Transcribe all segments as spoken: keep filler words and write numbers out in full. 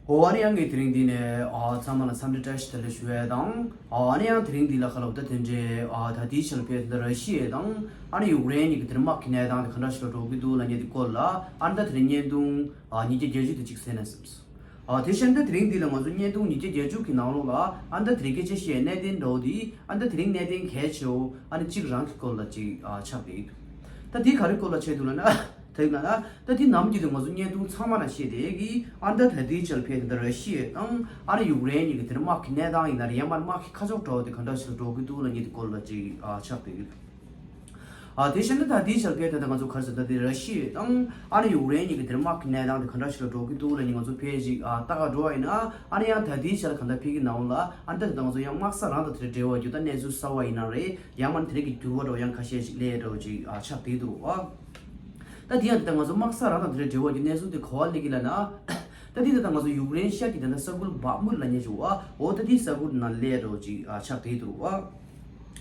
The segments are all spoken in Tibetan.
ཨོ་ཨ་ནི་ཡང་ངས་དེ་རིང་འདི་ནས་ཨ་ཚང་མ་ལ་འཚམས་འདྲི་བཀྲ་ཤིས་བདེ་ལེགས་ཞུ་ཡས་དང་། ཨ་ཨ་ནི་ཡང་དེ་རིང་འདི་ལ་ཁ་ལོ་ད་དེ་འདྲའི་ཨ་ད་ལྟའི་ཆར་ཕེབས་ད་ར་ཤི་ཡ་དང་ཨ་ནི་ཡུཀ་རེན་གཉིས་ཀྱི་དེར་དམག་གི་གནས་སྟངས་དེ་ག་འདྲ་ཞིག་ལ་འགྲོ་གི་འདུག་ལབ་མཁན་དེ་སྐོར་ལ་ཨ་ནི་ད་དེ་རིང་བརྙན་ཐུང་ཨ་ཉིས་བརྒྱ་བརྒྱད་ཅུ་དེ་གཅིག་གསན་ན་བསམས་སོང་། ཨ་དེ་བཞིན་ད་དེ་རིང་འདི་ལ་ང་ཚོ་བརྙན་ཐུང་ཉིས་བརྒྱ་བརྒྱད་ཅུ་གི་ནང་ལོགས་ལ་ཨ་ནི་ད་དེ་རིང་སྐད་ཆ་བཤད་གནད་དོན་འདྲ་བོ་དེ་ཨ་ནི་ད་དེ་རིང་གནད་དོན་གལ་ཆེ་བོ་ཨ་ནི་གཅིག་རང་གི་སྐོར་ལ་གཅིག་ཨ་ཆགས་བསྡད་ཀྱི་འདུག་ད་དེ་ག་རེ་སྐོར་ལ་བྱས་འདུག་ལབ་ན། དེ་ན་ན་ད་དེ་ནམ་རྒྱུན་དུ་ང་ཚོ་བརྙན་ཐུང་ཚང་མ་ན་བཤད་དེ་གི་ཨ་ནི་ད་ད་ལྟའི་ཆར་ཕེབས་ད་ལྟ་ར་ཤི་ཡ་དང་ཨ་ནི་ཡུཀ་རེན་གཉིས་ཀྱི་དེར་དམག་གི་གནས་སྟངས་ཡིན་ན་རེད། ཡང་མར་དམག་གི་ཁ་ཕྱོགས་འདྲ་བོ་དེ་ག་འདྲ་ཞིག་ལ་འགྲོ་གི་འདུག་ལབ་མཁན་དེ་སྐོར་ལ་ཅིག་ཨ་ཆགས་བསྡད་ཀྱི་འདུག་ཨ་དེ་བཞིན་ད་ད་ལྟའི་ཆར་ཕེབས་ད་ལྟ་ང་ཚོ་ག་རེ་ཟེར་ད་དེ་ར་ཤི་ཡ་དང་ཨ་ནི་ཡུཀ་རེན་གཉིས་ཀྱི་དེར་དམག་གི་གནས་སྟངས་དེ་ག་འདྲ་ཞིག་ལ་འགྲོ་གི་འདུག་ལབ་མཁན་ང་ཚོ་ཕེབས་ཅིག་ཨ་ལྟ་ག་འགྲོ་བ་ཡིན་ན་ཨ་ནི་ཡང་ད་ལྟའི་ཆར་ག་འདྲ་ཕེབས་ཀྱི་ནའང་ལ་ཨ་ནི་ད་ད་ང་ཚོ་ཡང་དམག་ས་རང་དང་དེ་འདྲ་འབྲེལ་བ་རྒྱུ་ད་གནས་ཚུལ་གསར་བ་ཡིན་ན་རེད། ཡང་མིན་དེ་རིང་གི་འགྱུར་བ་འདྲ་བོ་ཡང་ཁ་ཤས་ཤིག་སླེབས་འདྲ་བོ་ཅིག་ཨ་ཆགས་བསྡད་འདུག་ཨ། ད་དེ་ཡང་ད་ལྟ་ང་ཚོ་དམག་ས་རང་དང་དེ་འདྲའི་འབྲེལ་བ་གྱི་གནས་ཚུལ་དེ་ག་པར་སླེབས་ཀྱི་ལབ་ན། ད་དེ་ད་ལྟ་ང་ཚོ་ཡུཀ་རེན་ཤར་གྱི་ད་ལྟ་ས་ཁུལ་བག་མུད་ལབ་མཁན་ཅིག་ཨ་འོ་ད་དེའི་ས་ཁུལ་ནང་སླེབས་འདྲ་བོ་ཅིག་ཨ་ཆགས་བསྡད་འདུག་ཨ།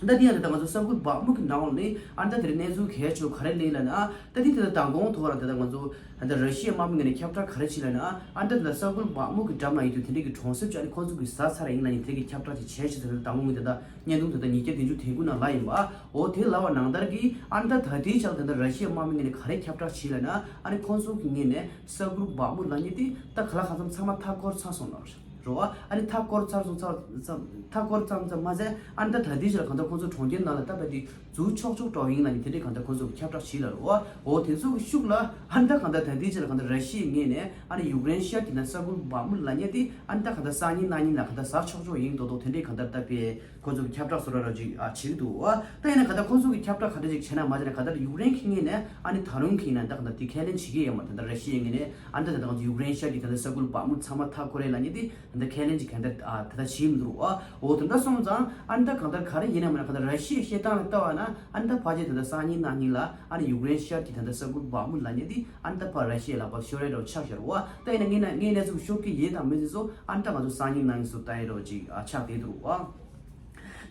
ད་དེ་ཡང་ད་ལྟ་ང་ཚོ་ས་ཁུལ་བག་མུད་ཀྱི་ནང་ལ་ནི་ཨ་ད་དེ་རིང་གནས་ཚུལ་གལ་ཆེ་བ་ག་རེ་སླེབས་ལབ་ན། ད་དེ་ད་ལྟ་མདང་དགོང་ཐོག་ལ་ད་ལྟ་ང་ཚོ་ད་ལྟ་ར་ཤི་ཡའི་དམག་མི་ངོས་ནས་ཁྱབ་བསྒྲགས་ག་རེ་བྱས་ལབ་ན། ཨ་ད་ད་ལྟ་ས་ཁུལ་བག་མུད་ཀྱི་འགྲམ་ལ་ཡོད་དུས་དེ་འདྲའི་གི་གྲོང་གསེབ་ཅིག་ཨ་ནི་ཁོང་ཚོ་གིས་ཟ་ཚར་ཡིན་ལབ་མཁན་དེ་འདྲའི་གི་ཁྱབ་བསྒྲགས་ཅིག་བྱས་བྱས་ད་ལྟ་མདང་དགོང་གི་ད་ལྟ་བརྙན་ཐུང་ད་ལྟ་ཉིས་བརྒྱ་བདུན་ཅུ་དོན་དགུ་ནང་ལ་ཡིན་པ། འོ་དེ་ལབ་པ་ནང་ལྟར་གྱི་ཨ་ནི་ད་ད་ལྟའི་ཆར་ད་ལྟ་ར་ཤི་ཡའི་དམག་མི་ངོས་ནས་ག་རེ་ཁྱབ་བསྒྲགས་བྱས་ལབ་ན། ཨ་ནི་ཁོང་ཚོ་གི་ངོས་ནས་ས་ཁུལ་བག་མུད་ལབ་མཁན་དེ་ད་ག་ལ་གང་འཚམ་ཚང་མ་མཐའ་བསྐོར་ཚར་སོང་ལབ་རེད་བ། ཨ་ནི་མཐའ་བསྐོར་ཚར་སོང་ཚར་ཙམ་མཐའ་བསྐོར་ཙམ་ཙམ་མ་ཟད་ཨ་ནི་ད་ད་ལྟའི་ཆར་གང་ལྟར་ཁོང་ཚོ་གྲོང་ཁྱེར་ནང་ལ་ད་ལྟ་དེ་འཛུལ་ཆོག་ཆོག་འདྲ་བོ་ཡིན་ལབ་མཁན་དེ་འདྲའི་གང་ལྟར་ཁོང་ཚོ་གི་ཁྱབ་བསྒྲགས་བྱས་ལབ་རེད་བ། འོ་དེ་ཚོ་གི་ཤུགས་ལ་ཨ་ནི་ད་གང་ལྟར་ད་ལྟའི་ཆར་གང་ལྟར་ར་ཤི་ཡའི་ངོས་ནས་ཨ་ནི་ཡུཀ་རེན་ཤར་གྱི་ན་ས་ཁུལ་བག་མུད་ལབ་མཁན་དེ་ཨ་ནི་ད་གང་ལྟར་སང་ཉིན་གནངས་ཉིན་ལ་གང་ལྟར་ཟ་ཆོག་ཆོག་ཡིན་མདོག་མདོག་དེ་འདྲའི་གང་ལྟར་ད་དཔེ། ཁོ་ཚོ་གི་ཁྱབ་བསྒྲགས་བཟོ་འདྲ་ཅིག་ཨ་བྱེད་ཀྱི་འདུག་ཨ། ད་ཡིན་ན་ག་ད་ཁོ་ཚོ་གི་ཁྱབ་བསྒྲགས་ག་འདྲ་ཅིག་བྱས་ན་མ་བྱས་ན་ག་ད་ཡུཀ་རེན་གྱི་ངོས་ནས་ཨ་ནི་ད་རུང་གི་ཡིན་ན་ད་ག་ད་དེ་ཁས་ལེན་བྱེད་ཀྱི་ཡོད་མ་རེད། ད་ར་ཤི་ཡའི་ངོས་ནས་ཨ་ནི་ད་ད་ང་ཚོ་ཡུཀ་རེན་ཤར་གྱི་ད་ད་ས་ཁུལ་བག་མུད་ཚང་མ་མཐའ་བསྐོར་རེད་ལབ་མཁན་དེ་ད་ད་ཁས་ལེན་ཅིག་ག་ད་ཨ་ད་ད་བྱེད་མི་འདུག་ཨ། འོ་དེ་འདྲ་སོང་ཙང་ཨ་ནི་ད་གང་ལྟར་ག་རེ་ཡིན་ན་མ་ན་ག་ད་ར་ཤི་ཡའི་བཤད་སྟངས་ལ་ལྟ་བ་ན་ཨ་ནི་ད་ཕལ་ཆེར་ད་ད་སང་ཉིན་གནངས་ཉིན་ལ་ཨ་ནི་ཡུཀ་རེན་ཤར་གྱི་ད་ད་ས་ཁུལ་བག་མུད་ལབ་མཁན་དེ་ཨ་ནི་ད་ཕར་ར་ཤི་ཡའི་ལག་པར་ཤོར་རེད་འདྲ་བོ་ཆགས་བཞག་རེད་བ། ད་ཡིན་ན་ངས་ན་ངས་གནས་ཚུལ་ཤོད་ཀྱི་ཡིན་དང་མིན་ཚོ་ཨ་ནི་ད་ང་ཚོ་སང་ཉིན་གནངས་ཉིན་ཚོ་ལྟ་ཡི་འདྲ་བོ་ཅིག་ཨ་ཆགས་བསྡད་འདུག་ཨ།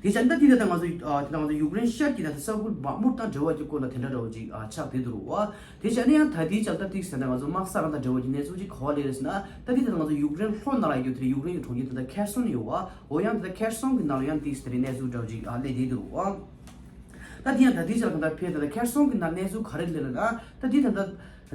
དེ་བྱས་ན་ད་དེ་ད་ལྟ་ང་ཚོ་ཨ་དེ་ད་ང་ཚོ་ཡུཀ་རེན་ཤར་གྱི་ད་ལྟ་ས་ཁུལ་བག་མུད་དང་འབྲེལ་བ་གྱི་སྐོར་ལ་དེ་འདྲ་འདྲ་བོ་ཅིག་ཨ་ཆགས་བསྡད་འདུག་རོ། དེ་བྱས་ན་ཡང་ད་དེའི་ཆར་ད་ཏིག་ཟེར་ན་ང་ཚོ་དམག་ས་རང་དང་འབྲེལ་བ་གྱི་གནས་ཚུལ་ཅིག་ག་པར་སླེབས་རེད་ཟེར་ན། ད་དེ་ད་ལྟ་ང་ཚོ་ཡུཀ་རེན་ལྷོ་ནང་ལ་ཡོད་དེ་ཡུཀ་རེན་གྱི་གྲོང་ཁྱེར་ད་ལྟ་ཁེར་སོན་ཡོད་བ། འོ་ཡང་ད་ལྟ་ཁེར་སོན་གྱི་ནང་ལ་ཡང་ཏིག་ཟེར་རེད་གནས་ཚུལ་འདྲ་བོ་ཅིག་ཨ་སླེབས་བསྡད་འདུག་རོ། ད་དེ་ཡང་ད་དེའི་ཆར་གང་ལྟར་ཕེབས་ད་ལྟ་ཁེར་སོན་གྱི་ནང་གནས་ཚུལ་ག་རེ་སླེབས་རེད་ན། ད་དེ་ད་ལྟ་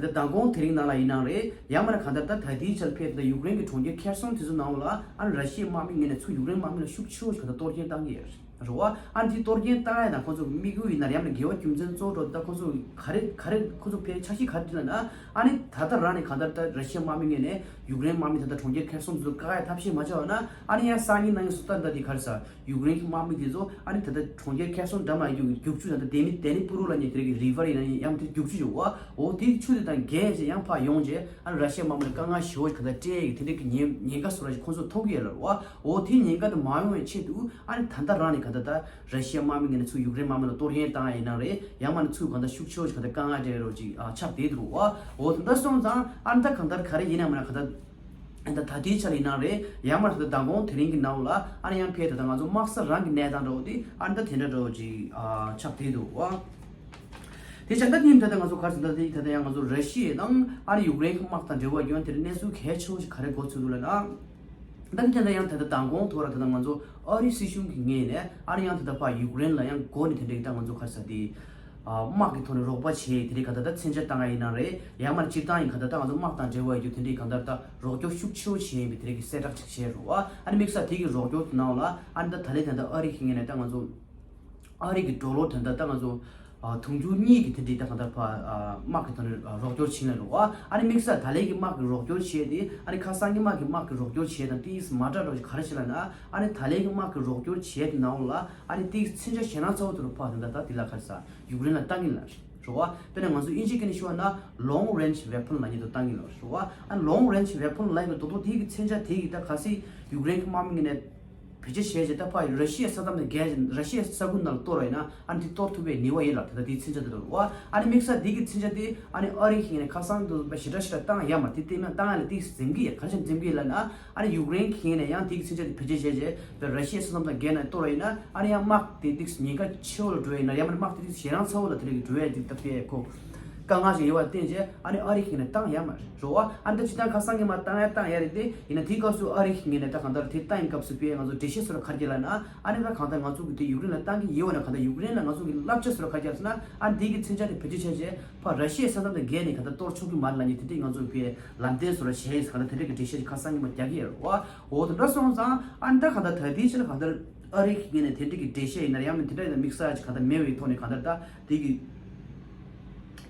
ད་ལྟ་མདང་དགོང་དེ་རིང་ནང་ལ་ཡིན་ནའང་རེད། ཡང་མིན་ན་གང་ལྟར་ད་ད་དེའི་ཆར་ཕེབས་ད་ཡུཀ་རེན་གྱི་གྲོང་ཁྱེར་ཁེར་སོན་དེ་ཚོ་ནང་ལ་ཨ་ནི་ར་ཤི་ཡའི་དམག་མི་ངོས་ནས་ཚུར་ཡུཀ་རེན་དམག་མི་ལ་ཤུགས་ཆེ་བོ་ཞིག་གང་ལྟར་གཏོར་སྐྱོན་བཏང་གི་ཡོད་རེད་བ། ཨ་ནི་དེ་གཏོར་སྐྱོན་བཏང་ཡ་དང་ཁོ་ཚོ་དམིགས་ཡུལ་ཡིན་ན་ཡང་མིན་ན་འགལ་བ་རྒྱུ་མཚན་གཙོ་བོ་འདྲ་ད་ཁོ་ཚོ་ག་རེ་ག་རེ་ཁོ་ཚོ་ཕེབས་འཆར་གཞི་ག་རེ་བྲིས་ལབ་ན། ཨ་ནི་ད་ལྟ་རང་ནས་གང་ལྟར་ད་ར་ཤི་ཡའི་དམག་མི་ངོས་ནས་ཡུཀ་རེན་དམག་མི་ད་ལྟ་གྲོང་ཁྱེར་ཁེར་སོན་དེ་ཚོ་བཀག་ཡ་ཐབས་ཤེས་མ་བྱས་པ་ན། ཨ་ནི་ཡང་སང་ཉིན་གནངས་ཉིན་སུ་ད་ད་དེ་ག་རེ་ཟ། ཡུཀ་རེན་གྱི་དམག་མི་དེ་ཚོ་ཨ་ནི་ད་ལྟ་གྲོང་ཁྱེར་ཁེར་སོན་འགྲམ་ལ་ཡོད་རྒྱུག་ཆུ་ད་ལྟ་ཌེ་ནི་ཌེ་ནི་པུ་རུ་ལབ་མཁན་དེ་རིགས་རི་ཝར་ཡིན་ན་ཡང་དེ་རྒྱུག་ཆུ་ཡོད་བ། འོ་དེ་ཆུ་དེ་དང་བརྒལ་བྱས་ཡང་ཕར་ཡོང་བྱས་ཨ་ནི་ར་ཤི་ཡ་དམག་མི་ལ་དཀའ་ངལ་ཞེ་པོ་ག་ད་སྤྲད་ཡི་དེ་འདྲ་གི་ཉེན་ཉེན་ཁ་བཟོ་འདྲ་ཞིག་ཁོང་ཚོ་མཐོང་གི་ཡོད་ལ་རེད་བ། འོ་དེ་ཉེན་ཁ་དེ་མ་ཡོང་བའི་ཆེད་དུ་ཨ་ནི་ད་ལྟ་རང་ནས་ག་ད་ད་ར་ཤི་ཡ་དམག་མི་ངོས་ནས་ཚུར་ཡུཀ་རེན་དམག་མི་ལ་གཏོར་སྐྱོན་བཏང་ཡ་ཡིན་ན་རེད། ཡང་མིན་ན་ཚུར་ག་ད་ཤུགས་ཆེ་བོ་ཞིག་ག་ད་དཀའ་ངལ་སྤྲད་རོགས་ཅིག་ཨ་ཆགས་བསྡད་འདུག་རེད་བ། འོ་དེ་འདྲ་སོང་ཙང་ཨ་ནི་ད་གང་ལྟར་ག་རེ་ཡིན་ན་མིན་ན་ག་ད། ད་ད་ལྟའི་ཆར་ཡིན་ན་རེད། ཡང་མ་རེད་ད་མདང་དགོང་དེ་རིང་གི་ནང་ལ་ཨ་ནི་ཡང་ཕེབས་ད་ད་ང་ཚོ་དམག་ས་རང་གི་གནས་སྟངས་འདྲ་བོ་དེ་ཨ་ནི་ད་དེ་འདྲ་འདྲ་བོ་ཅིག་ཨ་ཆགས་བསྡད་འདུག་ཨ། དེ་བྱས་ད་ནི་ད་ད་ང་ཚོ་ག་རེ་ཟེར་ད་དེ་ད་ད་ཡང་ང་ཚོ་ར་ཤི་ཡ་དང་ཨ་ནི་ཡུཀ་རེན་གྱི་དམག་དང་འབྲེལ་བ་ཡོད་དེར་གནས་ཚུལ་གལ་ཆེ་བོ་ཞིག་ག་རེ་གོ་ཚོད་འདུག་ལབ་ན། ད་ནི་ད་ད་ཡང་ད་ད་མདང་དགོང་ཐོག་ར་ད་ད་ང་ཚོ་ཨ་རིའི་སྲིད་གཞུང་གི་ངོས་ནས་ཨ་ནི་ཡང་ད་ད་ཕར་ཡུཀ་རེན་ལ་ཡང་འགོ་ནས་དེ་འདྲའི་ད་ང་ཚོ་ག་རེ་ཟེར་དེ། དམག་གི་ཐོག་ནས་རོགས་པ་བྱེད་དེ་འདྲའི་ག་ད་ད་མཚོན་ཆ་བཏང་ཡ་ཡིན་ན་རེད། ཡང་མ་སྤྱིར་བཏང་ཡིན་ག་ད་ད་ང་ཚོ་དམག་དང་འབྲེལ་བ་ཡོད་དེ་འདྲའི་ག་ད་ད་རོགས་སྐྱོར་ཤུགས་ཆེ་བོ་བྱེད་ཡིན་པའི་དེ་འདྲའི་གི་གསལ་བསྒྲགས་ཅིག་བྱས་རོགས་ཨ། ཨ་ནི་དམིགས་བསལ་དེ་གི་རོགས་སྐྱོར་དེ་ནང་ལ་ཨ་ནི་ད་ད་ལན་ད་ད་ཨ་རི་གི་ངོས་ནས་ད་ང་ཚོ་ཨ་རི་གི་ཌོ་ལར་ད་ད་ད་ང་ཚོ་དུང་ཕྱུར་གཉིས་ཀྱི་དེ་འདྲའི་ད་ག་ད་ཕ་དམག་གི་ཐོག་ནས་རོགས་སྐྱོར་བྱེད་ན་རོགས་ཨ། ཨ་ནི་དམིགས་བསལ་ད་ལན་གི་དམག་གི་རོགས་སྐྱོར་བྱས་ཏེ་ཨ་ནི་ཁ་སང་གི་དམག་གི་དམག་གི་རོགས་སྐྱོར་བྱས་དང་ཏིས་མ་འདྲ་རོགས་ག་རེ་བྱེད་ལ་ན་ཨ་ནི་ད་ལན་གི་དམག་གི་རོགས་སྐྱོར་བྱས་དེ་ནང་ལ་ཨ་ནི་ཏིས་མཚོན་ཆ་ཞེ་དྲག་ཚ་བོ་དེ་རུ་ཕ་ད་ད་ད་དེ་ལ་ག་རེ་ཟ། ཡུཀ་རེན་ལ་བཏང་གི་ལ་རེད་བ། དཔེར་ན་ང་ཚོ་དབྱིན་ཇིའི་སྐད་ནས་ཞུ་བ་ན་long range weapon ལབ་མཁན་དེ་བཏང་གི་ལ་རེད་བ། ཨ་long range weapon ལབ་ཡོད་དོ་དོ་དེ་གི་མཚོན་ཆ་དེ་གི་ད་ག་སྲིད་ཡུཀ་རེན་གི་དམག་མི་ངོས་ནས་བེད་སྤྱོད་བྱས་རྗེས་ད་ཕ་ར་ཤི་ཡའི་ས་མཚམས་ནས་བརྒལ་རྗེས་ར་ཤི་ཡའི་ས་ཁུལ་ནང་ལ་གཏོར་བ་ཡིན་ན་ཨ་ནི་དེ་གཏོར་ཐུབ་པའི་ནུས་པ་ཡོད་ལ་ད་ལྟ་དེའི་མཚོན་ཆ་དེ་ལ་རེད་བ། ཨ་ནི་དམིགས་བསལ་དེ་གི་མཚོན་ཆ་དེ་ཨ་ནི་ཨ་རི་གི་ངོས་ནས་ཁ་སང་དུ་ཞེ་དྲག་ཞེ་དྲག་བཏང་ཡ་མ་དེ་ལྟད་མོ་བཏང་ཡ་ལ་དེ་འཛེམ་གི་ཡ་ག་རེ་བྱས་འཛེམ་གི་ཡ་ལ་ན། ཨ་ནི་ཡུཀ་རེན་གྱི་ངོས་ནས་ཡང་དེའི་མཚོན་ཆ་དེ་བེད་སྤྱོད་བྱས་རྗེས་ར་ཤི་ཡའི་ས་མཚམས་དང་བརྒལ་ནས་གཏོར་བ་ཡིན་ན་ཨ་ནི་ཡང་དམག་དེ་ཏིག་ཉེན་ཁ་ཆེ་བོ་ལ་འགྲོ་ཡ་ཡིན་ན་ཡང་མིན་ན་དམག་དེ་ཏིག་ཞེ་དྲག་ཚ་བོ་ལ་དེ་འདྲ་གི་འགྲོ་ཡ་དེ་ད་དཔེ་ཁོ་ དཀའ་ངལ་ཞིག་ཡོད་པ་བརྟེན་བྱས་ཨ་ནི་ཨ་རི་གི་ངོས་ནས་བཏང་ཡ་མ་རེད་རོ། ཨ་ནི་ད་སྤྱིར་བཏང་ཁ་སང་གི་མ་བཏང་ཡ་བཏང་ཡ་རེད་དེ། ཡིན་ན་དེའི་སྐབས་སུ་ཨ་རི་གི་ངོས་ནས་ད་གང་ལྟར་དེ་བཏང་ཡིན་སྐབས་སུ་དཔེ་ང་ཚོ་འགྲེལ་བཤད་བཟོ་འདྲ་ག་རེ་བརྒྱབ་ལབ་ན། ཨ་ནི་ད་གང་ལྟར་ང་ཚོ་གི་དེ་ཡུཀ་རེན་ལ་བཏང་གི་ཡོད་པ་ན་གང་ལྟར་ཡུཀ་རེན་ལ་ང་ཚོ་གི་བསླབ་བྱ་བཟོ་འདྲ་ག་རེ་བརྒྱབ་ཟེར་ན། ཨ་ནི་དེ་གི་མཚོན་ཆ་དེ་བེད་སྤྱོད་བྱས་བྱས་ཕར་ར་ཤི་ཡའི་ས་མཚམས་དང་བརྒལ་ནས་གང་ལྟར་གཏོར་ཆོག་གི་མ་རེད་ལབ་མཁན་དེ་འདྲས་ང་ཚོ་གི་ལམ་སྟོན་བཟོ་འདྲ་བྱས་ཡིན། གང་ལྟར་དེ་འདྲས་ཀྱི་འགྲེལ་བཤད་ཅིག་ཁ་སང་གི་མ་རྒྱག་གི་ཡོད་རེད་བ། འོ་དེ་འདྲ་སོང་ཙང་ཨ་ནི་ད་གང་ལྟར་ད་ལྟའི་ཆར་གང་ལྟར་ཨ་རི་གི་ངོས་ནས་དེ་འདྲས་ཀྱི་འགྲེལ་བཤད་ཡིན་ན་ཡང་མིན་དེ་འདྲས་ཡིན་ན་དམིགས་བསལ་ཅིག་གང་ལྟར་མེད་པའི་ཐོག་ནས་གང་ལྟར་ད་དེ་གི་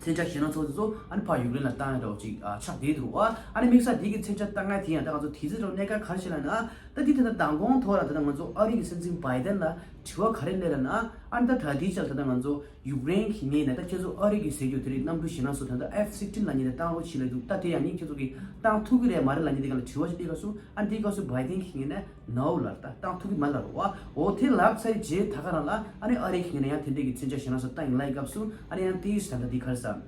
མཚོན་ཆ་ཞེད་སྣང་ཚ་བོ་དེ་ཚོ་ཨ་ནི་ཕར་ཡུཀ་རེན་ལ་བཏང་ཡ་འདྲ་བོ་ཅིག་ཨ་ཆགས་བསྡད་འདུག་བ། ཨ་ནི་དམིགས་བསལ་དེ་གི་མཚོན་ཆ་བཏང་ཡ་དེ་ཡང་ད་ང་ཚོ་དེ་ཚོ་འདྲ་གནད་འགག་ག་རེ་བྱས་ལབ་ན། ད་དེ་ད་ལྟ་མདང་དགོང་ཐོག་ལ་ད་ལྟ་ང་ཚོ་ཨ་རི་གི་སྲིད་འཛིན་བྷའི་ཏན་ལ་དྲི་བ་ག་རེ་སླེབས་ལབ་ན། ཨ་ནི་ད་ད་ལྟའི་ཆར་ད་ལྟ་ང་ཚོ་ཡུཀ་རེན་གྱི་ངོས་ནས་ད་ཁྱེད་ཚོ་ཨ་རི་གི་ཟེར་རྒྱུ་དེ་རིགས་གནམ་གྲུ་ཞེད་སྣང་ཚ་བོ་ད་ལྟ་ཨེཕ་སིག་ཊིན་ལབ་མཁན་དེ་བཏང་རོགས་བྱེད་ལབ་འདུག་ད་དེ་ཡང་ནི་ཁྱེད་ཚོ་གིས་བཏང་ཐུབ་ཀྱི་རེད་མ་རེད་ལབ་མཁན་དེ་ག་ལ་དྲི་བ་ཞིག་སླེབས་སྐབས་སུ། ཨ་ནི་དེའི་སྐབས་སུ་བྷའི་ཏན་གྱི་ངོས་ནས་ནོ་ལབ་རེད། ད་བཏང་ཐུབ་ཀྱི་མ་རེད་ལབ་རེད་བ། འོ་དེ་ལབ་ཚར་རྗེས་ད་ག་རང་ལ་ཨ་ནི་ཨ་རི་གི་ངོས་ནས་ཡང་དེ་འདྲས་ཀྱི་མཚོན་ཆ་ཞེད་སྣང་ཚ་བོ་བཏང་ཡིན་ལབ་པའི་སྐབས་སུ། ཨ་ནི་ཡང་དེའི་ད་ལྟ་དེ་ག་རེ་ཟེར།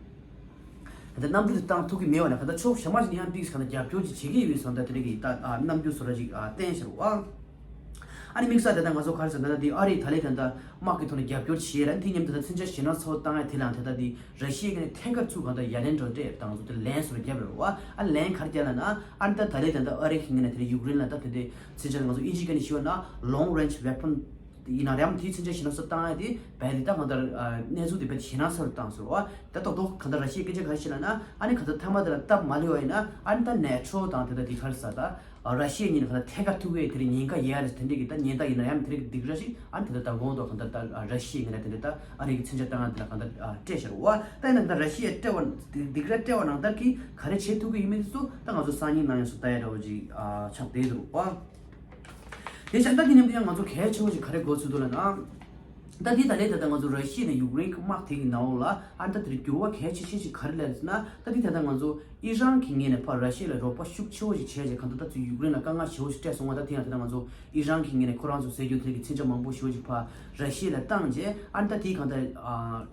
ད་ལྟ་གནམ་གྲུ་དེ་བཏང་ཐུབ་ཀྱི་མེད་པ་ན་ག་ད་ཕྱོགས་གཞན་མ་ཞིག་ནས་ཡང་ཏིག་ག་ད་རྒྱབ་སྐྱོར་ཅིག་བྱེད་ཀྱི་ཡོད་པའི་བཟོ་འདྲ་དེ་འདྲ་གི་ད་ཨ་རྣམ་འགྱུར་བཟོ་འདྲ་ཅིག་ཨ་བསྟན་ཤག་རེད་བ། ཨ་ནི་དམིགས་བསལ་དེ་ད་ང་ཚོ་ག་རེ་ཟེར་ན་ད་དེ་ཨ་རིས་ད་ལས་ད་ལྟ་དམག་གི་ཐོག་ནས་རྒྱབ་སྐྱོར་བྱེད་ར། དེ་མཉམ་དུ་ད་མཚོན་ཆ་ཞེད་སྣང་ཚ་བོ་བཏང་ཡ་དེ་ལའང་ད་ལྟ་དེ་ར་ཤི་ཡའི་ངོས་ནས་ཐད་ཀར་ཚུར་གང་ལྟར་ཡ་ལན་འགྲོ་སྤྲད་ད་ང་ཚོ་དེ་ལན་བཟོ་འདྲ་རྒྱབ་རེད་བ། ཨ་ལན་ག་རེ་རྒྱབ་ལབ་ན། ཨ་ནི་ད་ད་ལས་ད་ལྟ་ཨ་རི་གི་ངོས་ནས་དེ་ཡུཀ་རེན་ལ་ད་དེ་འདྲའི་མཚོན་ཆ་ང་ཚོ་དབྱིན་ཇིའི་སྐད་ནས་ཞུས་པ་ན་long range weapon ཡིན་ན་རེམ་དེའི་མཚོན་ཆ་ཞེད་སྣང་ཚ་བཏང་ཡ་དེ་བས་དེ་ད་གང་ལྟར་ཨ་གནས་ཚུལ་དེ་བས་ཞེད་སྣང་ཚ་བོ་བཏང་ཟེར་བ། ད་ཏོག་ཏོག་གང་ལྟར་ར་ཤི་ཡའི་སྐད་ཆ་ག་རེ་བཤད་ལབ་ན། ཨ་ནི་གང་ལྟར་མཐའ་མ་དེ་ལ་སྟབས་མ་ལེགས་པ་ཡིན་ན། ཨ་ནི་ད་ནེ་ཊོ་དང་དེ་ད་དེ་ག་རེ་ཟེར་ད་ར་ཤི་ཡ་གཉིས་ནས་གང་ལྟར་ཐད་ཀར་ཐུག་གི་དེ་རིང་ཉེན་ཁ་ཡོད་རེད། དེ་འདྲའི་གི་ད་ཉེན་བརྡ་ཡིན་ན་རེམ་དེ་རིང་གི་སྡིགས་ར་ཞིག་ཨ་ནི་དེ་ད་མདང་དགོང་དུ་གང་ལྟར་ད་ར་ཤི་ཡའི་ངོས་ནས་དེ་འདྲའི་ད་ཨ་རི་གི་མཚོན་ཆ་བཏང་ཡ་དེ་ལ་གང་ལྟར་སྤྲད་ཤག་རེད་བ། ད་ཡིན་ན་ད་ར་ཤི་ཡས་སྤྲད་པ་སྡིགས་ར་སྤྲད་པ་ནང་ལྟར་གི་ག་རེ་བྱེད་ཐུབ་གི་ཡིན་མིན་དེ་ཚོ་ད་ང་ཚོ་སང་ཉིན་གནངས་ཉིན་སུ་ལྟ་ཡ་འདྲ་བོ་ཅིག་ཆགས་བསྡད་འདུག་བ། དེ་བཞིན་ད་དེ་མཉམ་དུ་ཡང་ང་ཚོ་གལ་ཆེ་བོ་ཞིག་ག་རེ་གོ་ཚུལ་འདུག་ལབ་ན། ད་དེ་ད་ལས་ད་ལྟ་ང་ཚོ་ར་ཤི་ཡ་ནས་ཡུཀ་རེན་གྱི་དམག་དེ་གི་ནང་ལོགས་ལ་ཨ་ནི་ད་དེར་འགྱུར་བ་གལ་ཆེ་ཤོས་ཤིག་ག་རེ་ལབ་ཟེར་ན། ད་དེ་ད་ལྟ་ང་ཚོ་ཨི་རན་གྱི་ངོས་ནས་ཕར་ར་ཤི་ཡ་ལ་རོགས་པ་ཤུགས་ཆེ་བོ་ཞིག་བྱས་རྗེས་གང་ལྟར་ད་ཚོ་ཡུཀ་རེན་ལ་དཀའ་ངལ་ཞེ་བོ་ཞིག་སྤྲད་སོང་བ། ད་དེ་ཡང་ད་ལྟ་ང་ཚོ་ཨི་རན་གྱི་ངོས་ནས་ཁོ་རང་ཚོ་ཟེར་རྒྱུ་དེ་གི་མཚོན་ཆ་མང་པོ་ཞེ་བོ་ཞིག་ཕར་ར་ཤི་ཡ་ལ་བཏང་རྗེས་ཨ་ནི་ད་དེ་གང་ལྟར་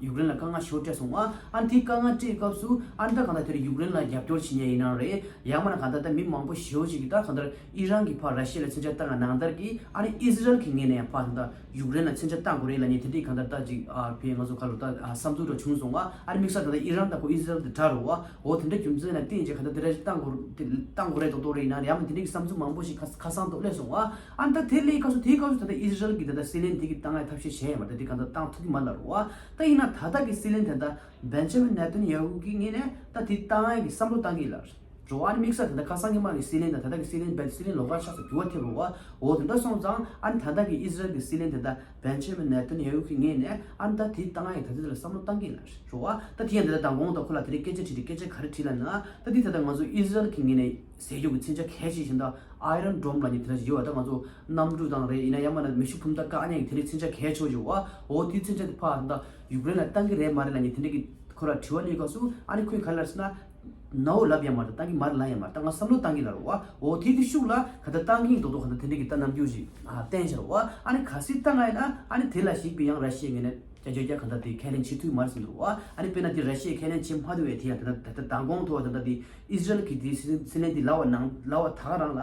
ཡུཀ་རེན་ལ་དཀའ་ངལ་ཞེ་བོ་སྤྲད་སོང་བ། ཨ་ནི་དེ་དཀའ་ངལ་སྤྲད་སྐབས་སུ་ཨ་ནི་ད་གང་ལྟར་དེར་ཡུཀ་རེན་ལ་རྒྱབ་སྐྱོར་བྱེད་མཁན་ཡིན་ན་རེད། ཡང་མིན་ན་གང་ལྟར་ད་མི་མང་པོ་ཞེ་བོ་ཞིག་གིས་ད་གང་ལྟར་ཨི་རན་གྱིས་ཕར་ར་ཤི་ཡ་ལ་མཚོན་ཆ་བཏང་བ་ནང་ལྟར་གྱི་ཨ་ནི་ཨི་ཟི་རལ་གྱི་ངོས་ནས་ཡང་ཕར་ད་ལྟ་ཡུཀ་རེན་ལ་མཚོན་ཆ་བཏང་དགོས་རེད་ལབ་མཁན་དེ་འདྲའི་གང་ལྟར་ད་ཅིག་ཨ་ཕའི་ང་ཚོ་ག་ལ་ད་ཨ་བསམ་ཚུལ་འདྲ་བྱུང་སོང་བ། ཨ་ནི་དམིགས་བསལ་ད་ལྟ་ཨི་རན་དང་ཁོ་ཨི་ཟི་རལ་དེ་དགྲ་རེད་བ། འོ་དེ་འདྲ་རྒྱུ་མཚན་ལ་བརྟེན་བྱས་གང་ལྟར་དེ་འདྲ་ཞིག་བཏང་དགོས་དེ་བཏང་དགོས་རེད་མདོག་མདོག་རེད། ཡིན་ན་ཡང་མིན་དེ་འདྲའི་གི་བསམ་ཚུལ་མང་པོ་ཞིག་ཁ་ཁ་སང་དུ་སླེབས་སོང་བ། ཨ་ནི་ད་དེ་སླེབས་སྐབས་སུ་དེའི་སྐབས་སུ་ད་ལྟ་ཨི་ཟི་རལ་གྱིས་ད་ལྟ་སྲིད་བློན་དེ་གི་བཏང་ཡ་ཐབས་ཤེས་བྱས་ཡོད་མ་རེད། ད་དེ་གང་ལྟར་བཏང་ཐུབ་ཀྱི་མ་རེད་བ། ད་ཡིན་ན་ད་ལྟ་གི་སྲིད་བློན་ད་ལྟ་བེན་ཇ་མིན་ནེ་ཐན་ཡ་ཧུ་གི་ངོས་ནས་ད་དེ་བཏང་ཡ་གི་བསམ་བློ་བཏང་གི་ཡོད་ལ། རེད་བ། ཨ་ནི་དམིགས་བསལ་ད་ལྟ་ཁ་སང་གི་དམག་གི་སྲིད་བློན་དང་ད་ལྟ་གི་སྲིད་བློན་བེད་སྲིད་བློན་ལོགས་ཀ་ཆགས་སུ་འགྱུར་བ་ཐེབས་རེད་བ། འོ་དེ་འདྲ་སོང་ཙང་ཨ་ནི་ད་ལྟ་གི་ཨི་ཟི་རལ་གི་སྲིད་བློན་ད་ལྟ་བེན་ཇ་མིན་ནེ་ཐན་ཡ་ཧུ་གི་ངོས་ནས་ཨ་ནི་ད་དེ་བཏང་ཡ་གི་ད་ལྟ་དེ་ལ་བསམ་བློ་བཏང་གི་ཡོད་ལ། རེད་བ། ད་དེ་ཡང་ད་ལྟ་མདང་དགོང་དང་ཁོ་ལ་དེ་རིང་སྐད་ཆ་དྲིས་ཏེ་སྐད་ཆ་ག་རེ་དྲིས་ལབ་ན། ད་དེ་ད་ལྟ་ང་ཚོ་ཨི་ཟི་རལ་གི་ངོས་ནས་ཟེར་རྒྱུ་གི་མཚོན་ཆ་གལ་ཆེ་ཤོས་ད་ཨའི་རན་ཌོམ་ལབ་མཁན་དེ་འདྲ་ཞིག་ཡོད་བ། ད་ང་ཚོ་གནམ་གྲུ་དང་རེད། ཡིན་ན་ཡང་མིན་ན་མེ་ཤུགས་འཕུར་མདའ་བཀག་མཁན་གྱི་དེ་འདྲའི་མཚོན་ཆ་གལ་ཆེ་བོ་ཡོད་བ། འོ་དེའི་མཚོན་ཆ་དེ་ཕར་ད་ཡུཀ་རེན་ལ་བཏང་གི་རེད་མ་རེད་ལབ་མཁན་དེ་འདྲ་གི་ཁོ་ལ་དྲི་བ་སླེབས་སྐབས་སུ་ཨ་ནི་ཁོས་ག་རེ་ལབ་ཟེར་ན། ནའོ་ལབ་ཡ་མ་རེད། བཏང་གི་མ་རེད་ལབ་ཡ་མ་རེད། ད་ང་བསམ་བློ་བཏང་གི་ལབ་རེད་བ། འོ་དེ་དེ་ཤུགས་ལ་ག་ད་བཏང་གི་མདོག་མདོག་ག་ད་དེ་འདྲ་གི་ད་རྣམ་འགྱུར་ཞིག་ཨ་བསྟན་བཞག་རེད་བ། ཨ་ནི་གལ་སྲིད་བཏང་ཡ་ཡིན་ན་ཨ་ནི་དེ་ལ་གཞིགས་པའི་ཡང་ར་ཤི་ཡའི་ངོས་ནས་བསྐྱར་བཅོས་རྒྱག་ག་ད་དེ་ཁས་ལེན་བྱེད་ཐུབ་མ་རེད་ཟེར་འདུག་བ། ཨ་ནི་དཔེར་ན་དེ་ར་ཤི་ཡས་ཁས་ལེན་བྱེད་མ་ཐུབ་པའི་དེ་ཡང་ད་ད་ད་ད་མདང་དགོང་ཐོག་ད་ད་དེ་ཨི་ཟི་རལ་གྱི་དེ་སྲིད་སྲིད་བློན་དེ་ལབ་པ་ནང་ལབ་པ་ད་ག་རང་ལ།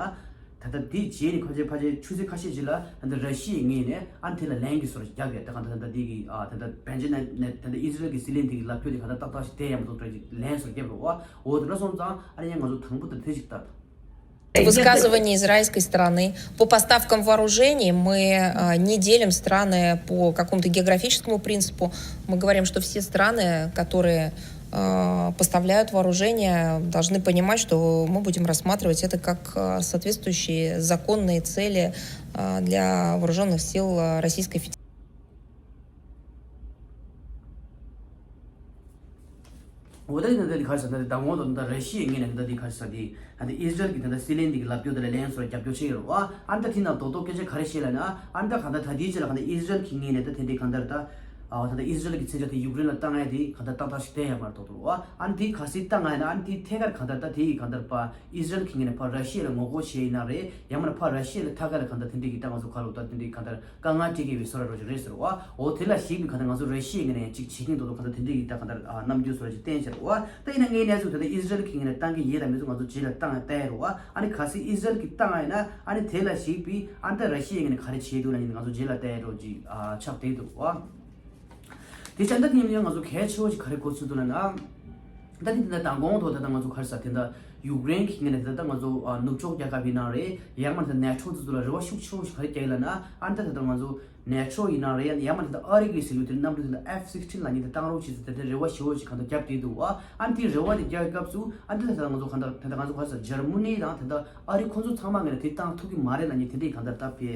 ད་ལྟ་དེའི་རྗེས་ནས་ཁ་ཤས་ཕལ་ཆེར་ཆུ་ཚོད་ཁ་ཤས་ཤིག་ལ་ད་ལྟ་ར་ཤི་ཡའི་ངོས་ནས་ཨ་ནི་དེ་ལ་ལན་གྱི་བཟོ་འདྲ་ཞིག་རྒྱབ་ཡོད། ད་གང་ལྟར་ད་ལྟ་དེ་གི་ཨ་ད་ལྟ་བེན་ཇ་ནེ་ནེ་ད་ལྟ་ཨི་ཟི་རལ་གྱི་སྲིད་བློན་དེ་གི་ལབ་རྒྱུ་དེ་གང་ལྟར་ཏག་ཏག་ཞིག་བསྡད་ཡ་མ་གཏོགས་འདྲ་ཞིག་ལན་བཟོ་རྒྱབ་རེད་བ། འོ་དེ་འདྲ་སོང་ཙང་ཨ་ནི་ཡང་ང་ཚོ་དང་པོ་ད་དེ་ཞིག་ལྟ། Высказывание израильской стороны. По поставкам вооружений мы э, не делим страны по какому-то географическому принципу. Мы говорим, что все страны, которые э, поставляют вооружение, должны понимать, что мы будем рассматривать это как э, соответствующие законные цели э, для вооруженных сил э, Российской Федерации. འོ་ད་ནི་ད་ལྟ་ག་རེ་ཟེར་ན་ད་ལྟ་མདང་དགོང་དང་ད་ལྟ་ར་ཤི་ཡའི་ངོས་ནས་ད་ལྟ་དེ་ག་རེ་ཟེར་དེ་ད་ལྟ་ཨི་ཟི་རལ་གྱི་ད་ལྟ་སྲིད་བློན་དེ་གི་ལབ་རྒྱུ་དེ་ལ་ལན་བཟོ་རྒྱབ་སྐྱོར་བྱེད་ཀྱི་ཡོད་རེད་བ། ཨ་ནི་ད་དེ་ནང་རྡོག་རྡོག་སྐད་ཆ་ག་རེ་བཤད་ལབ་ན། ཨ་ནི་ད་གང་ལྟར་ད་ལྟའི་ཆ་ལ་གང་ལྟར་ཨི་ཟི་རལ་གྱི་ངོས་ནས་ད་དེ་འདྲའི་གང་ལྟར་ད་ཨ་ད་ལྟ་ཨི་ཟི་རལ་གྱི་མཚོན་ཆ་དེ་ཡུཀ་རེན་ལ་བཏང་ཡ་དེ་གང་ལྟར་ཏག་ཏག་ཞིག་བསྡད་ཡོད་མ་རེད་མདོག་མདོག་རེད་བ། ཨ་ནི་དེ་གལ་སྲིད་བཏང་ཡ་ཡིན་ན་ཨ་ནི་དེ་ཐད་ཀར་གང་ལྟར་ད་དེ་ཡི་གང་ལྟར་ཕར་ཨི་ཟི་རལ་གྱི་ངོས་ནས་ཕར་ར་ཤི་ཡ་ལ་ངོ་རྒོལ་བྱས་ཡིན་ན་རེད། ཡང་མིན་ན་ཕར་ར་ཤི་ཡ་ལ་ཐད་ཀར་ལ་གང་ལྟར་དེ་འདྲའི་གི་ད་ང་ཚོ་ག་ལ་ད་དེ་འདྲའི་གང་ལྟར་དཀའ་ངལ་སྤྲད་ཀྱི་ཡོད་པའི་བཟོ་འདྲ་རོ་ཅིག་རེད་ཟེར་བ། འོ་དེ་ལ་གཞིགས་ནས་གང་ལྟར་ང་ཚོ་ར་ཤི་ཡའི་ངོས་ནས་ཡང་ཅིག་བྱེད་ཀྱིན་འདུག་གང་ལྟར་དེ་འདྲའི་ཡིན་ད་གང་ལྟར་ཨ་རྣམ་འགྱུར་བཟོ་འདྲ་ཅིག་བསྟན་བཞག་རེད་བ། ད་ཡིན་ན་ངའི་གནས་ཚུལ་ད་ལྟ་ཨི་ཟི་རལ་གྱི་ངོས་ནས་བཏང་གི་ཡོད་དམ་མེད་ཚོ་ང་ཚོ་རྗེས་ལ་བཏང་ཡ་བལྟ་ཡ་རེད་བ། ཨ་ནི་གལ་སྲིད་ཨི་ཟི་རལ་གྱིས་བཏང་ཡ་ཡིན་ན་ཨ་ནི་དེ་ལ་གཞིགས་པའི་ཨ་ནི་ད་ར་ཤི་ཡའི་ངོས་ནས་ག་རེ་བྱེད་འདུག་ལབ་ཡིན་ང་ཚོ་རྗེས་ལ་བལྟ་ཡ་འདྲ་ཅིག་ཨ་ཆགས་བསྡད་འདུག་བ། དེ་བྱས་ད་དེ་ཡིན་ན་ཡང་ང་ཚོ་གལ་ཆེ་བོ་ཞིག་ག་རེ་གོ་ཚུལ་འདུག་ལབ་ན། ད་དེ་དེ་འདྲ་དང་གོང་དུ་ད་ལྟ་ང་ཚོ་ག་རེ་ཟེར་དེ་འདྲ་ཡུཀ་རེན་གྱི་ངོས་ནས་ད་ལྟ་ང་ཚོ་ཨ་ནུབ་ཕྱོགས་རྒྱལ་ཁབ་ཡིན་ན་རེད། ཡང་མིན་ད་ནེ་ཊོ་དེ་ཚོ་ལ་རེ་བ་ཤུགས་ཆེ་བོ་ཞིག་ག་རེ་བསྐྱེད་ཡོད་ལབ་ན། ཨ་ནི་ད་ད་ལྟ་ང་ཚོ་ནེ་ཊོ་ཡིན་ན་རེད། ཡང་མིན་ད་ཨ་རི་གི་ཟེར་རྒྱུ་དེ་གནམ་གྲུ་དེ་འདྲ་ཨེཕ་སིགས་ཊིན་ལབ་མཁན་དེ་བཏང་རོགས་བྱེད་ཟེར་དེ་འདྲ་རེ་བ་ཞེ་བོ་ཞིག་གང་ལྟར་བརྒྱབ་བསྡད་འདུག་བ། ཨ་ནི་དེ་རེ་བ་དེ་རྒྱག་སྐབས་སུ་ཨ་ནི་ད་ད་ལྟ་ང་ཚོ་གང་ལྟར་ད་ལྟ་ང་ཚོ་ག་རེ་ཟེར་འཇར་མ་ནི་དང་ད་ལྟ་ཨ་རི་ཁོང་ཚོ་ཚང་མ་ངོས་ནས་དེ་བཏང་ཐུབ་ཀྱི་མ་རེད་ལབ་མཁན་དེ་འདྲའི་གང་ལྟར་ད་ཕེ།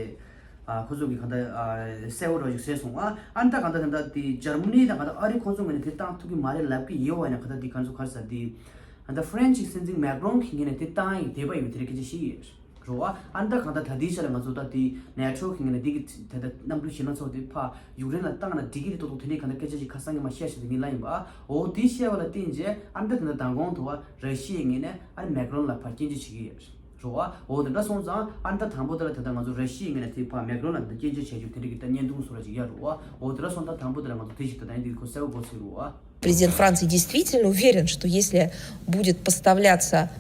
ཨ་ཁོ་ཚོ་གིས་གང་ལྟར་ཨ་གསལ་བོ་འདྲ་ཞིག་བཟོས་སོང་ཨ། ཨ་ནི་ད་གང་ལྟར་ད་ལྟ་དེ་འཇར་མ་ནི་དང་གང་ལྟར་ཨ་རི་ཁོང་ཚོ་ངོས་ནས་དེ་བཏང་ཐུབ་ཀྱི་མ་རེད་ལབ་ཀྱི་ཡོད་བ་ཡིན་ན། གང་ལྟར་དེ་གང་ཚོ་ག་རེ་ཟེར་དེ་ཨ་ད་ཧྥ་རན་སི་གི་སྲིད་འཛིན་མེག་རོན་གྱི་ངོས་ནས་དེ་བཏང་ཡིན་བསྡད་པ་ཡིན་པའི་དེ་རིགས་སྐད་ཆ་བཤད་ཀྱི་ཡོད་རེད་བ། ཨ་ནི་ད་གང་ལྟར་ད་ལྟའི་ཆ་ལ་ང་ཚོ་ད་དེ་ནེ་ཊོ་གི་ངོས་ནས་དེ་གི་ད་ལྟ་གནམ་གྲུ་གཞན་སྣ་ཚོགས་དེ་ཕར་ཡུཀ་རེན་ལ་བཏང་ན་འགྲིག་གི་རེད་མདོག་མདོག་དེ་འདྲའི་གང་ལྟར་སྐད་ཆ་ཞིག་ཁ་སང་ཉི་མ་བཤད་བཞག་དེ་ངས་ལབ་ཡིན་པ། འོ་དེ་བཤད་པ་ལ་བརྟེན་བྱས་ཨ་ནི་ད་ད་ལྟ་མདང་དགོང་དུ་བ་ར་ཤི་ཡའི་ངོས་ནས་ཨ་ནི་མེག་རོན་ལ་ཕར་སྐྱོན་བརྗོད་བྱེད་ཀྱི་ཡོད་རེད། རེད་བ། འོ་དེ་འདྲ་སོང་ཙང་ཨ་ནི་ད་དང་པོ་དེ་ལ་ད་ལྟ་ང་ཚོ་ར་ཤི་ཡའི་ངོས་ནས་དེ་ཕར་མེག་རོན་ལ་འདི་སྐྱོན་བརྗོད་བྱས་རྒྱུ་དེ་འདྲ་གི་ད་བརྙན་ཐུང་བཟོ་འདྲ་ཅིག་ཡོད་རེད་བ། འོ་དེ་འདྲ་སོང་ཙང་དང་པོ་དེ་ལ་ང་ཚོ་དེ་ཞིག་ད་ད་ཡིན་དུས་ཁོ་གསལ་པོ་གོ་ཚོད་རེད་བ། Президент Франции действительно уверен, что если будет поставляться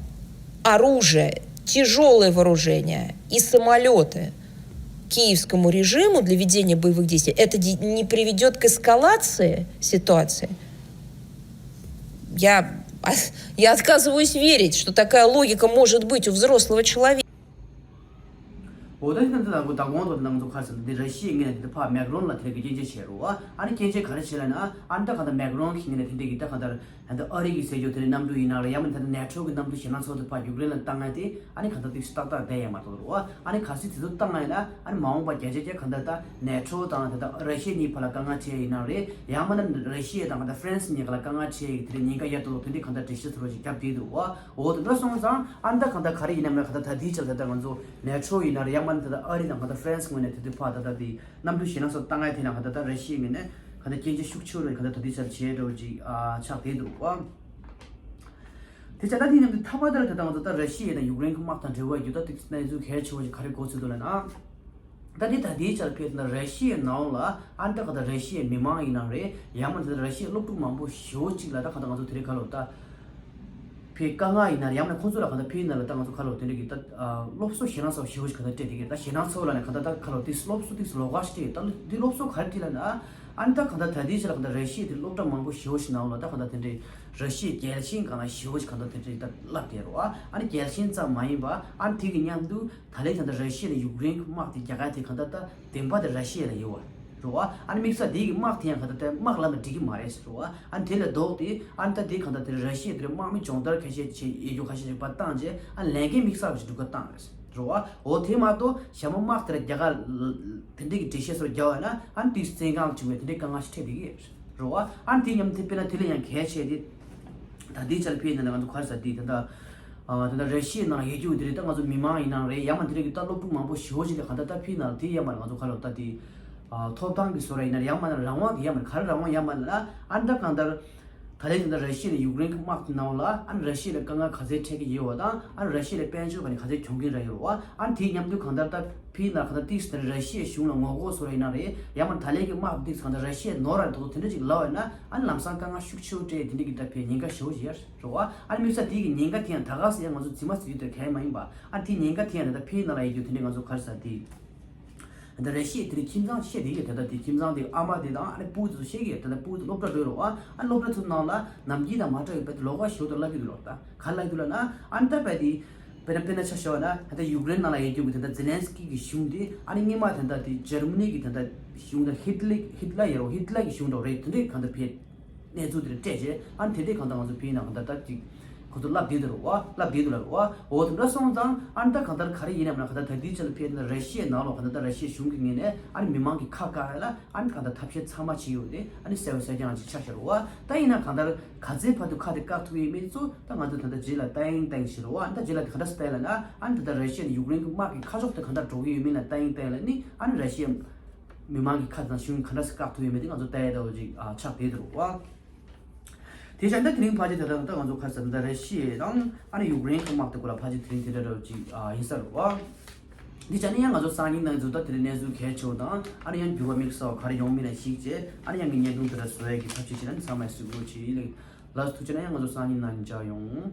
оружие, тяжелое вооружение и самолеты киевскому режиму для ведения боевых действий, это де- не приведет к эскалации ситуации. Я, я отказываюсь верить, что такая логика может быть у взрослого человека. འོ་ད་ནི་ད་ལྟ་ད་གོང་དུ་ང་ཚོ་ག་རེ་ཟེར་འདི་ར་ཤི་ཡའི་ངོས་ནས་དེ་ཕར་མེག་རོན་ལ་དེ་འདྲ་གི་སྐྱོན་བརྗོད་བྱས་རེད་བ། ཨ་ནི་སྐྱོན་བརྗོད་ག་རེ་བྱས་ལབ་ན་ཨ་ནི་ད་གང་ལྟར་མེག་རོན་གྱི་ངོས་ནས་དེ་འདྲ་གི་ད་གང་ལྟར་ད་ལྟ་ཨ་རི་གི་ཟེར་རྒྱུ་དེ་ནི་གནམ་གྲུ་ཡིན་ན་རེད། ཡང་མིན་ད་ལྟ་ནེ་ཊོ་གི་གནམ་གྲུ་གཞན་སྣ་ཚོགས་དེ་ཕར་ཡུཀ་རེན་ལ་བཏང་ཡ་དེ་ཨ་ནི་གང་ལྟར་དེ་ཏག་ཏག་བསྡད་ཡ་མ་གཏོགས་རེད་བ། ཨ་ནི་གལ་སྲིད་དེ་ཚོ་བཏང་ཡ་ཡིན་ན་ཨ་ནི་མ་འོངས་པ་བརྒྱ་ཆ་བརྒྱ་གང་ལྟར་ད་ནེ་ཊོ་དང་ད་ལྟ་ར་ཤི་ཡ་གཉིས་བར་ལ་དཀའ་ངལ་འཕྲད་ཡ་ཡིན་ན་རེད། ཡང་མིན་ན་ར་ཤི་ཡ་དང་ད་ལྟ་ཧྥ་རན་སི་གཉིས་ཀ་ལ་དཀའ་ངལ་འཕྲད་ཡ་གི་དེ་འདྲའི་ཉེན་ཁ་ཡོད་མདོག་མདོག་དེ་འདྲའི་གང་ལྟར་འགྲེལ་བཤད་བཟོ་འདྲ་ཅིག་བརྒྱབ་བསྡད་འདུག་བ། འོ་དེ་འདྲ་སོང་ཙང་ཨ་ནི་ད་གང་ལྟར་ག་རེ་ཡིན་ནམ་ལ་གང་ལྟར་ད་ལྟའི་ཆར་ད་ལྟ་ང་ཚོ་ནེ་ཊོ་ཡིན་ན་རེད། ཡང་མིན་ད་ལྟ་ཨ་རི་དང་གང་ལྟར་ཧྥ་རན་སི་ངོས་ནས་དེ་དུས་ཕར་ད་ལྟ་དེ་གནམ་གྲུ་གཞན་སྣ་ཚོགས་བཏང་ཡ་དེ་ན་གང་ལྟར་ད་ར་ཤི་ཡའི་ངོས་ནས་གང་ལྟར་སྐྱོན་བརྗོད་ཤུགས་ཆེ་རུ་གང་ལྟར་ད་ལྟའི་ཆར་བྱས་འདྲ་བོ་ཅིག་ཨ་ཆགས་བསྡད་འདུག་བ། དེ་ཆ་ད་དེ་མཉམ་དུ་ཐ་མ་དེར་ད་ལྟ་ང་ཚོ་ད་ར་ཤི་ཡ་དང་ཡུཀ་རེན་གྱི་དམག་དང་འབྲེལ་བ་ཡོད་ད་དེ་གནས་ཚུལ་གལ་ཆེ་བ་ཞིག་ག་རེ་གོ་ཚུལ་འདུག་ལབ་ན། ད་དེ་ད་དེའི་ཆར་ཕེབས་ན་ར་ཤི་ཡའི་ནང་ལ་ཨ་ནི་ད་ག་ད་ར་ཤི་ཡའི་མི་མང་ཡིན་ན་རེད། ཡང་མིན་ད་ར་ཤི་ཡའི་སློབ་ཕྲུག་མང་པོ་ཞེ་བོ་ཅིག་ལ་ད་ག་ད་ང་ཚོ་དེ་རིང་ཁ་ལོ་ད་ཕེ་དཀའ་ངལ་ཡིན་ན་རེད། ཡང་མིན་ཁོང་ཚོ་ལ་ག་ད་ཕེ་ཡིན་ན་ལ་ད་ང་ཚོ་ཁ་ལོ་དེ་འདྲ་གི་ད་སློབ་གསོ་ཞེ་དྲག་ཚ་བོ་ཞེ་བོ་ཞིག་ག་ད་སྤྲད་དེ་གི་ད་ཞེ་དྲག་ཚ་བོ་ལ་ནས་ག་ད་ད་ཁ་ལོ་དེ་སློབ་གསོ་དེ་ལོགས་ཀ་ཞིག་སྤྲད་ད་དེ་སློབ་གསོ་ག་རེ་སྤྲད་ལབ་ན་ཨ་ནི་ད་ག་ད་ད་དེའི་ཆར་ག་ད་ར་ཤི་ཡའི་དེ་སློབ་གྲྭ་མང་པོ་ཞེ་བོ་ཞིག་ནང་ལ་ད་ག་ད་དེ་འདྲའི་ར་ཤི་ཡའི་རྒྱལ་ཞེན་གང་ལ་ཞེ་བོ་ཞིག་ག་ད་དེ་འདྲའི་ད་བསླབས་དེ་རོ་ཨ་ཨ་ནི་རྒྱལ་ཞེན་ཙམ་མ་ཡིན་པ་ཨ་ནི་དེ་གི་མཉམ་དུ། ད་ལན་ད་ལྟ་ར་ཤི་ཡ་དང་ཡུཀ་རེན་གྱི་དམག་དེ་རྒྱག་ཡ་དེ་གང་ལྟར་ད་བདེན་པ་དེ་ར་ཤི་ཡ་ལ་ཡོད་བ་རེད་བ། ཨ་ནི་དམིགས་བསལ་དེ་གི་དམག་དེ་ཡང་གང་ལྟར་ད་དམག་ལབ་ན་འགྲིག་གི་མ་རེད་ཟེར་རེད་བ། ཨ་ནི་དེ་ལས་ལྡོག་སྟེ་ཨ་ནི་ད་དེ་གང་ལྟར་དེ་ར་ཤི་ཡ་དེར་དམག་མི་སྦྱོང་བརྡར་ཁ་ཤས་བྱེད་ཡོད་རྒྱུ་ཁ་ཤས་ཅིག་ཕར་བཏང་རྗེས་ཨ་ནི་ལས་འགན་དམིགས་བསལ་བ་ཞིག་སྒྲུབ་ག་བཏང་རེད་ཟེར་རེད་བ། འོ་དེ་མ་གཏོགས་གཞན་པ་དམག་དེར་རྒྱག་ག་དེ་འདྲའི་གི་འགྲེལ་བཤད་སོགས་རྒྱག་པ་ཡིན་ན་ཨ་ནི་དེ་བཙན་རྐང་བྱུང་བའི་དེ་འདྲའི་དཀའ་ངལ་ཞིག་འཕྲད་བསྡད་ཀྱི་ཡོད་རེད་བ། ཨ་ནི་དེ་མཉམ་དེ་དཔེར་ན་དེ་ལས་ཡང་གལ་ཆེ་དེ། ད་ལྟའི་ཆར་ཕེ་ཡིན་ན་ང་ཚོ་ག་རེ་ཟེར་དེ་ད་ལྟ་ཨ་ད་ལྟ་ར་ཤི་ཡའི་ནང་ཡོད་རྒྱུ་དེ་རེད། ད་ང་ཚོ་མི་མང་ཡིན་ནའང་རེད། ཡང་མ་དེ་རིང་གི་ད་སློབ་ཕྲུག་མང་པོ་ཞེ་བོ་ཞིག་ལ་གང་ལྟར་ད་ཕེ་ཡིན་ན་དེ་ཡང་མ་ང་ཚོ་ག་ལོ་ད་དེ་ཨ་ཐོབ་ཐང་གི་བཟོ་འདྲ་ཡིན་ན་རེད། ཡང་མ་ན་རང་དབང་གི་ཡང་མ་ག་རེ་རང་དབང་ཡང་མ་ན་ཨ་ནི་ད་གང་ལྟར་ད་ལྟའི་ད་ལྟ་ར་ཤི་ཡ་དང་ཡུཀ་རེན་གྱི་དམག་དེ་ནང་ལ་ཨ་ནི་ར་ཤི་ཡ་ལ་དཀའ་ངལ་ག་ཚད་འཕྲད་ཀྱི་ཡོད་བ་དང་ཨ་ནི་ར་ཤི་ཡ་ལ་དཔལ་འབྱོར་ག་ནས་ག་ཚད་གྱོང་གུན་རག་ཡོད་བ། ཨ་ནི་དེའི་མཉམ་དུ་གང་ལྟར་ད་ཕེ་ཡིན་ན་གང་ལྟར་ཏིག་ཙམ་ར་ཤི་ཡའི་གཞུང་ལ་ངོ་རྒོལ་བཟོ་འདྲ་ཡིན་ན་རེད། ཡང་མ་ད་ལན་གྱི་དམག་ཏིག་ཙམ་གང་ལྟར་ར་ཤི་ཡ་ནོར་ར་འདུག་དེ་འདྲ་ཅིག་ལབ་པ་ཡིན་ན་ཨ་ནི་ལམ་སང་དཀའ་ངལ་ཤུགས་ཆེ་བོ་འཕྲད་དེ་འདྲ་གི་ད་ཕེ་ཉེན་ཁ་ཞེ་བོ་ཞིག་ཡོད་རེད་བ། ཨ་ནི་དམིགས་བསལ་དེ་གི་ཉེན་ཁ་དེ་ཡང་ད་ག་སེ་ཡང་ང་ཚོ་རྫུན་མ་ཟེར་རྒྱུ་དེ་གལ་མ་ཡིན་པ། ཨ་ནི་དེ་ཉེན་ཁ་དེ་ཡང་ད་ལྟ་ཕེ་ཡིན་ན་ལ་ཡོད་རྒྱུ་དེ་འདྲ་ང་ཚོ་ག་རེ་ཟེར་དེ། ད་ར་ཤི་ཡའི་དེ་རིང་ཁྱིམ་ཚང་བཤད་དེ་ཡོད། ད་ལྟ་དེ་ཁྱིམ་ཚང་དེ་ཨ་མ་དེ་དང་ཨ་ནི་སྤུ་གུ་དེ་ཚོ་བཤད་ཀྱི་ཡོད། ད་ལྟ་སྤུ་གུ་དེ་སློབ་གྲྭ་འགྲོ་ཡོད་རེད་བ། ཨ་ནི་སློབ་གྲྭ་ཚོ་ནང་ལ་ནམ་རྒྱུན་དང་མ་འདྲ་བའི་དཔེ་དེ་ལོགས་ཀ་ཞེ་པོ་དེ་བསླབ་ཀྱི་འདུག་ལོ། ད་ག་རེ་བསླབ་ཀྱི་འདུག་ལབ་ན་ཨ་ནི་ད་དཔེ་དེ་དཔེར་ན་དཔེར་ན་ཆ་བཞག་པ་ན་ད་ལྟ་ཡུཀ་རེན་ནང་ལ་ཡོད་རྒྱུ་གི་ད་ལྟ་ཛེ་ལན་སི་ཀི་གི་གཞུང་དེ་ཨ་ནི་སྔོན་མ་ད་ལྟ་དེ་འཇར་མ་ནི་གི་ད་ལྟ་གཞུང་ད་ཧིད་ལི་ཧིད་ལ་ཡོད་རེད་བ། ཧིད་ལ་གི་གཞུང་འདྲ་བོ་རེད། དེ་འདྲའི་གང་ལྟར་ཕེ་གནས་ཚུལ་དེ་འདྲ་སྤྲད་རྗེས་ཨ་ནི་དེ་འདྲའི་གང་ལྟར་ང་ཚོ་ཕེ་ནང་གང་ལྟར་ད་ཅིག་ཁོ་ཚོ་བསླབ་བསྡད་འདུག་རེད་བ། བསླབ་བསྡད་འདུག་ལབ་རེད་བ། འོ་དེ་འདྲ་སོང་ཙང་ཨ་ནི་ད་གང་ལྟར་ག་རེ་ཡིན་ནམ་ན་གང་ལྟར་ད་ལྟའི་ཆར་ལ་ཕེ་ད་ར་ཤི་ཡའི་ནང་ལོགས་གང་ལྟར་ད་ར་ཤི་ཡའི་གཞུང་གི་ངོས་ནས་ཨ་ནི་མི་མང་གི་ཁ་བཀག་ཡ་ལ་ཨ་ནི་གང་ལྟར་ཐབས་ཤེས་ཚང་མ་བྱས་ཡོད་དེ་ཨ་ནི་གསལ་བོ་གསལ་རྐྱང་ཅིག་ཆགས་བཞག་རེད་བ། ད་ཡིན་ན་གང་ལྟར་ག་ཚད་བར་དུ་ཁ་དེ་བཀག་ཐུབ་ཡོད་མེད་ཚོ་ད་ང་ཚོ་ད་ལྟ་རྗེས་ལ་ལྟ་ཡིན་ལྟ་ཡིན་ཞིག་རེད་བ། ཨ་ནི་ད་རྗེས་ལ་གང་ལྟར་ལྟ་ཡ་ལབ་ན་ཨ་ནི་ད་ལྟ་ར་ཤི་ཡ་ནས་ཡུཀ་རེན་གྱི་དམག་གི་ཁ་ཕྱོགས་དེ་གང་ལྟར་འགྲོ་གི་ཡོད་མེད་ལ་ལྟ་ཡིན་ལྟ་ཡ་ལབ་ནི་ཨ་ནི་ར་ཤི་ཡ་མི་མང་གི་ཁ་དང་གཞུང་གི་གང་འདྲ་སེ་བཀག་ཐུབ་ཡོད་མེད་དེ་ང་ཚོ་ལྟ་ཡ་འདྲ་བོ་ཅིག་ཨ་ཆགས་བསྡད་འདུག་བ། དེ་བྱས་ན་དེ་རིང་ཕལ་ཆེར་ད་ལྟ་ད་ང་ཚོ་ག་རེ་ཟེར་ད་ར་ཤི་ཡ་དང་ཨ་ནི་ཡུཀ་རེན་གྱི་དམག་དེ་སྐོར་ལ་ཕལ་ཆེར་དེ་རིང་དེ་འདྲ་འདྲ་བོ་ཅིག་ཨ་ཡིན་ས་རེད་བ། དེ་བྱས་ན་ཡང་ང་ཚོ་སང་ཉིན་ནང་ཚོ་ད་དེ་རིང་གནས་ཚུལ་གལ་ཆེ་བོ་དང་ཨ་ནི་ཡང་འགྱུར་བ་དམིགས་བསལ་བ་ག་རེ་ཡོང་མིན་ལ་གཞིགས་བྱས་ཨ་ནི་ཡང་གི་བརྙན་ཐུང་དེ་འདྲ་བཟོ་ཡ་གི་ཐབས་ཤེས་བྱས་ན་ནི་ཚང་མས་གཟིགས་རོགས་བྱེད། ལགས་སོ། ཐུགས་རྗེ་ཆེ་གནང་། ཡང་ང་ཚོ་སང་ཉིན་ནང་མཇལ་ཡོང་།